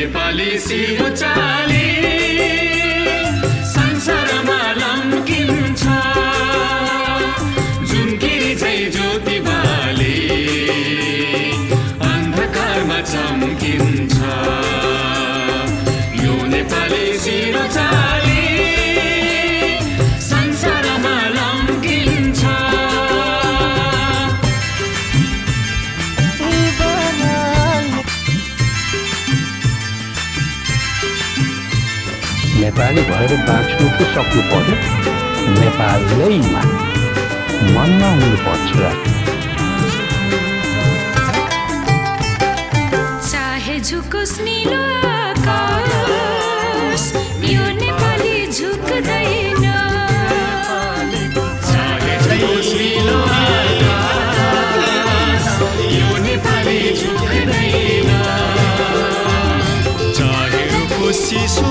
नेपाली सिरुचाली संसारमा लम्किन्छ जुनकिरी झै ज्योति बाले अन्धकारमा चम्किन्छ यो नेपाली सिरुचाली संसारमा लम्किन्छ नेपाली भएर बाँच्नु पो सक्नु पर्यो नेपालैमा मनमा हुनुपर्छ चाहे झुकोस् नीलो आकाश यो नेपाली झुक्दैन चाहे झुकोस् नीलो आकाश यो नेपाली झुक्दैन चाहे रुखोस् चिसो